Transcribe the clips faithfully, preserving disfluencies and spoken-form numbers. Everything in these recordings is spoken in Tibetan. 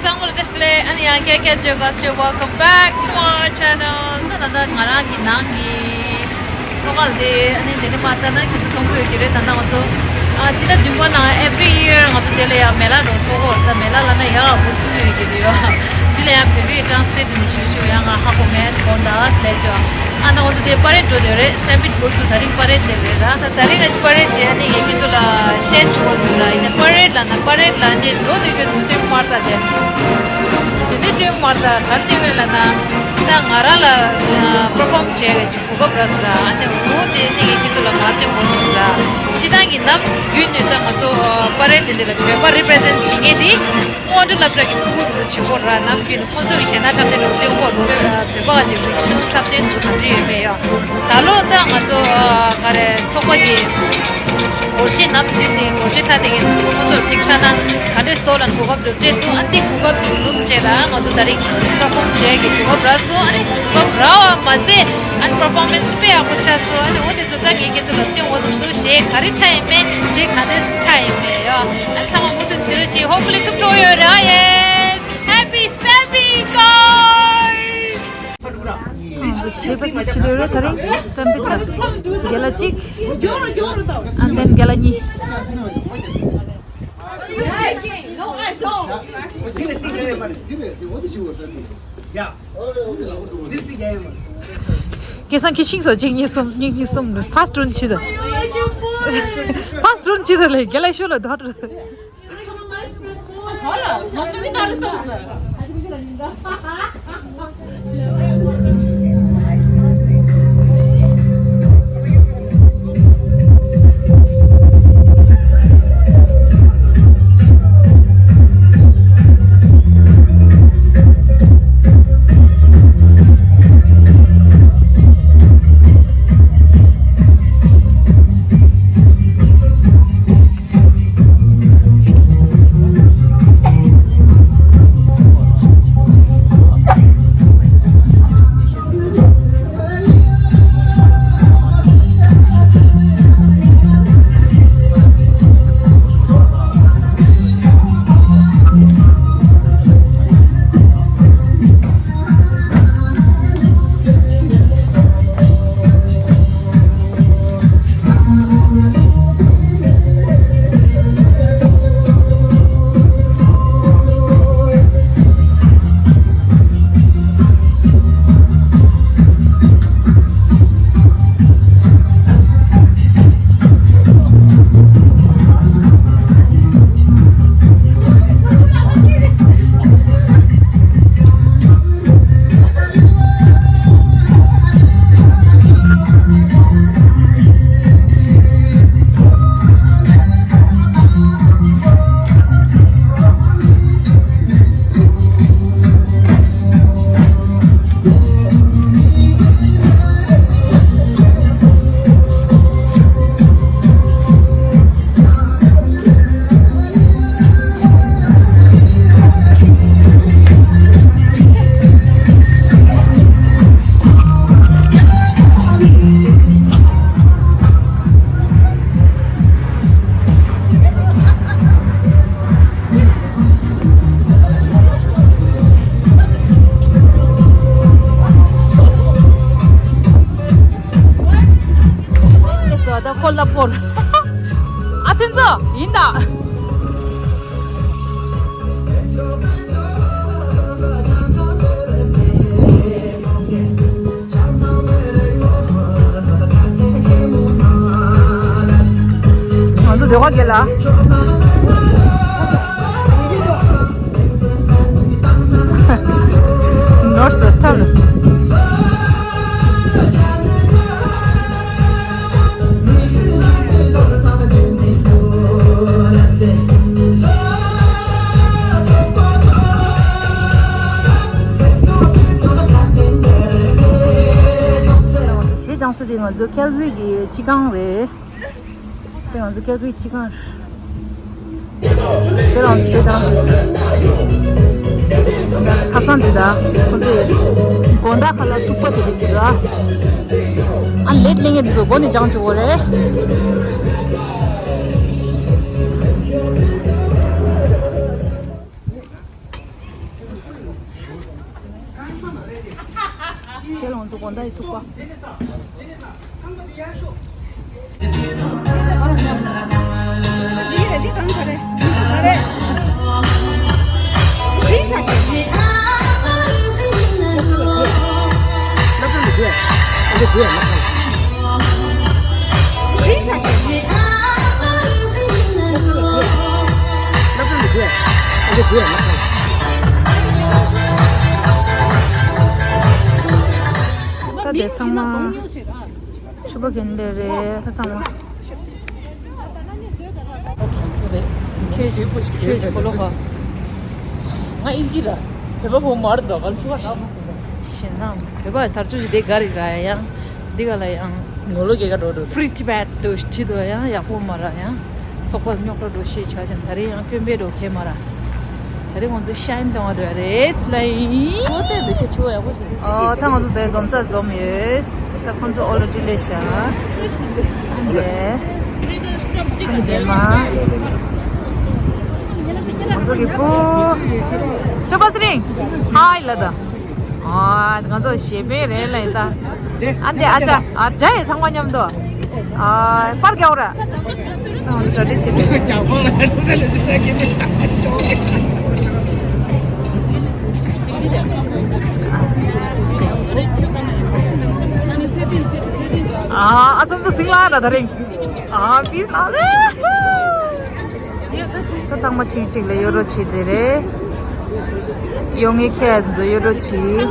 ཚང་མ་ལ་བཀྲ་ཤིས་བདེ་ལེགས། ཨ་ནི་ཡང་བསྐྱར་བསྐྱར་བརྗོད་དགའ་ཞེས། Welcome back to our channel. ད་ད་ད་ང་རང་གི་ནང་གི་ཐོག་ཁ་ལ་དེ་ཨ་ནི་དེ་ནས་མ་ལྟ་ན་ཁྱེད་ཚོ་མཐོང་གི་ཡོད་ཀྱི་རེད། ད་ལྟ་ང་ཚོ་ཨ་ཕྱི་ཟླ་བདུན་པ་ནང་every year ང་ཚོ་དེ་ལ་ཡང་མེ་ལ་རུ་ཚོགས་གོ། ད་མེ་ལ་ལ་ན་ཡག་པོ་ཚུགས་ཡོད་ཀྱི་རེད་ཡོ། དེ་ལ་ཡང་བོད་སྐད་translate དེ་ནས་ཞུ་ཞུ་ཡང་ང་ཧ་གོ་མེད་དགོངས་དག་ལས་ཅོ། ཨ་ན་ང་ཚོ་དེ་parade འགྲོ་དེ་རེད། Stampede འགོ་ཚུགས་ད་རིང་parade དེ་རེད་ར། ད་ད་རིང་ང་ཚོ་parade དེ་ཨ་ནི་ངས་ཁྱེད་ཚོ་ལ་share བྱེད་དགོས་ཟེར་ར། ཡིན་ན་parade ལ་ན་parade ལ་ནི་འགྲོ་དུས་ཁྱེད་ཚོ་དུས་མར་ད་དེ་དེ་ནི་དུས་མར་ད་གར་དུས་ལ་ན་ད་ང་རང་ལ་perform བྱེད་གི་གོ་སྐབས་རག་སོང་ར། ཨ་ནི་འོ་དེ་ནི་ངས་ཁྱེད་ཚོ་ལ་མར་སྟོན་དགོས་སོང་ར། སྤྱི་བཏང་གི་ནམ་རྒྱུན་ནས་ད་ང་ཚོ་parade དེ་འདྲ་ལ་བོད་པ་represent བྱེད་མཁན་དེ་སྔོན་འགྲོ་སློབ་གྲྭ་གི་ཕྲུ་གུ་དེ་ཚོ་བྱེད་དགོས་ར། ནམ་རྒྱུན་ནས་ཁོང་ཚོ་གི་གཞས་སྣ་འཁྲབ་སྟོན་ལ་སྟོན་དགོས་ར། བོད་པ་ག་ཅིག་རིག་གཞུང་འཁྲབ་སྟོན་དེ་ཚོ་ག་འདྲ་ཡོད་མེད་ཡ། ད་ལོ་ད་ང་ཚོ་ག་རེ་ཚོགས་པ་གི་སྒོར་གཞས་ནམ་རྒྱུན་ནས་སྒོར་གཞས་འཁྲབ་སྟེ་ཡིན། ཁོང་ཚོར་གཅིག་འཁྲབ་ན་ག་འདྲས་སྟོར་ལ་གོ་སྐབས་འདུག་སྤྲད་སོང་། ཨ་འདི་གོ་སྐབས་འདི་བཟུང་བྱས་ལ་ང་ཚོ་ད་རིང་perform བྱེད་ཀྱི་གོ་སྐབས་རག་སོང་། ཨ་ནི་གོ་སྐབས་རག་པ་མ་ཟད་ཨ་ནི་performance དཔེ་ཡག་པོ་ཆགས་སོང་། ཨ་ནི་འོ་དེ་ཚོ་ད་ངས་ཁྱེད་ཚོ་ལ་སྟོན་དགོས་བསམ་སོང་། གཞས་ག་རེ་འཁྲབ་ཡིན་མེད་གཞས་ག་འདྲས་འཁྲབ་ཡིན་མེད་ཡ། ཨ་ནི་ཚང་མ་མུ་མཐུད་བྱེད་རོགས་བྱེད། Hopefully ཐུགས་ཁྲོ་ཡོད་རེད། ཨ་ཡེ། Happy Stampede guys! ང་ཚོ་གཞས་པ་ཅིག་ཤི་ལོས་རེད། ད་རིང་སྟན་པི་ད་རྒན་ལགས་གཅིག and then རྒན་ལགས་གཉིས། སྐལ་བཟང་ཁྱེད་ཤིང་སོ་གཅིག་གཉིས་གསུམ་གཉིས་གཉིས་གསུམ་ཕ་སི་ཊི་རུན་ཤི་ད། ཕ་སི་ཊི་རུན་ཤི་ད་ལས་རྒན་ལགས་ཤོ་ལ་དོ། ཨེ་སོ་ད་ཁོ་ལབ་སྐོར། ཨ་ཆེན་ཚོ་ཡིན་ད། ང་ཚོ་སྡོད་ཁང་ག་ལ། North Western། གཞས་སྦྱང་ས་དེ་ང་ཚོ་ཁེལ་གྷི་རི་གི་སྤྱི་ཁང་རེད། དེ་ང་ཚོ་ཁེལ་གྷི་རི་སྤྱི་ཁང་རེད། དེ་རང་ཚོ་གཞས་སྦྱང་དུས་ཁ་སང་དེ་ད་ཁོ་ཚོས་དགོང་དག་ཁ་ལག་ཐུག་པ་དེ་དེ་ཚོ་ལ། ཨ་ལེད་ལེན་ཡེ་དེ་ཚོ་སྒོ་ནས་སྦྱང་བཅུག་གོ་རེད། དགོང་དག་ཡི་ཐུག་པ། ད་དེ་ཚང་མ་ཕྱུ་པ་གྱོན་པ་རེད། ད་ཚང་མ། ཨོ་གྲོང་གསེབ་རེད། ཁྱོད་ཁྱོད་ཁོ་ལོ་ཧ། ང་ཨིན་ཇི་ར། བོད་པ་བོ་མར་དོ་གང་ཚུགས་པ། ཞེ་ན་བོད་པ་དར་ཚུལ་ཞིག་དེ་ག་རེ་ར་ཡང་། འདི་ག་ལ་ཡང་། ནོ་ལོ་གེ་ག་འགྲོ་འགྲོ། Free Tibet དུ་བྲིས་འདུག་ཡང་ཡག་པོ་མ་ར་ཡང་། ཚོགས་པ་རྙོག་དྲ་འགྲོ་ཤེས་བྱ་ཅན་ད་རེས་ཡང་སྐྱོན་པའི་འགྲོ་ཁེ་མ་ར། ད་རེས་ང་ཚོ་ཤའིན་གཏོང་བ་འགྲོ་ཡ་རེད་ལ་ཡིན། ཆུ་བོ་བལྟས་འདུག་ཁྱེད་ཆུ་བོ་ཡག་པོ་ཞིག་ཨོ་ད་ང་ཚོ་དེ་འཛོམས་ས་འཛོམས་ཡོད། ད་ཁོང་ཚོ་ཨོ་ལོ་ཅི་ལས་བྱ། ཨ་འདྲེ། ཨ་འདྲེ་མ། ང་ཚོ་གི་བུ། ཅོ་པ་སི་རིང་། ཧའི་ལ་ད། ཨ་ང་ཚོ་ཞེ་པོ་རེད་ལ་ཡིན་ད། ཨ་འདྲེ་ཨ་ཅག་ཨ་ཅག་ཡོད་ཚང་མ་མཉམ་དུ། ཨ་པར་རྒྱག་ར། ཚང་མ་གྲ་སྒྲིག་བྱེད་དགོས། ཨ་ཨ་སམ་དུ་སིང་ལ་ན་ད་རིང་། ཨ་པིས་ལ་ད་ཚང་མ་གཅིག་གཅིག་ལ་ཡོ་རོ་བྱེད་དེ་རེད། ཡོང་ངེ་ཁྱེད་ཚོ་ཡོ་རོ་བྱེད།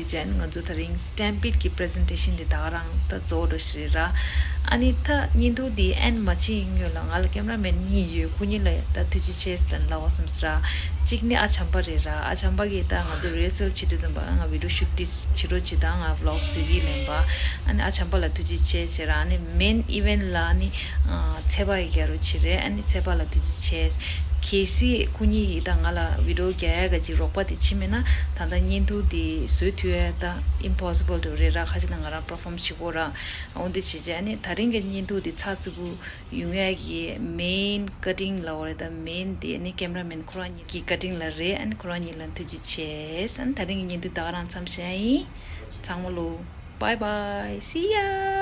བྱས་ནས་ང་ཚོ་དེ་རིང་Stampede་གི་presentation་དེ་ད་ག་རང་ད་རྫོགས་འགྲོ་ཞིག་རེད་ར། ཨ་ནི་ད་བརྙན་ཐུང་འདི་end་མ་བྱེད་སྔོན་ལ་ང་ལ་cameraman་གཉིས་ཡོད། ཁོ་གཉིས་ལ་ད་ཐུགས་རྗེ་ཆེ་ཟེར་ལབ་པ་བསམ་སོང་ར། གཅིག་ནི་ཨ་བྱམས་པ་རེད་ར། ཨ་བྱམས་པ་གིས་ད་ང་ཚོ་rehearsal་བྱེད་དུས་ཙམ་པ་ང་video shoot་འདི་བྱེད་རོགས་བྱེད་དང་། ང་vlog་ཟེར་གྱི་ལེན་པ། ཨ་ནི་ཨ་བྱམས་པ་ལ་ཐུགས་རྗེ་ཆེ་ཟེར་ར། ཨ་ནི་main event་ལ་ཨ་ནི་ཚེ་པ་ཡི་རྒྱ་རོ་ཆེ་རེད། ཨ་ནི་ཚེ་པ་ལ་ཐུགས་རྗེ་ཆེ། གལ་སྲིད་ཁོ་གཉིས་ཀྱིས་ད་ང་ལ་video་རྒྱག་ཡ་ག་ཅིག་རོགས་པ་དེ་བྱེད་མེད་ན་ད་ལྟ་བརྙན་ཐུང་དེ་བཟོ་ཐུབ་ཡ་ད་impossible་དུ་རེད་ར། ཁ་ཅིག་ན་ང་རང་perform་བྱེད་དགོས་ར། འོ་འདི་བྱེད་བྱས་ཨ་ནི་དེ་རིང་གི་བརྙན་ཐུང་དེ་ཚགས་ཚུད་པོ་ཡོང་ཡ་གི་main cutting་ལབ་པ་རེད། ད་main་དེ་ཨ་ནི་cameraman་ཁོ་རང་གཉིས་ཀྱི་cutting་ལ་རེད། ཨ་ནི་ཁོ་རང་གཉིས་ལ་ཐུགས་རྗེ་ཆེ། ཨ་ནི་དེ་རིང་གི་བརྙན་ཐུང་ད་ག་རང་མཚམས་བཞག་ཡིན། ཚང་མ་ལོ། Bye bye. See ya.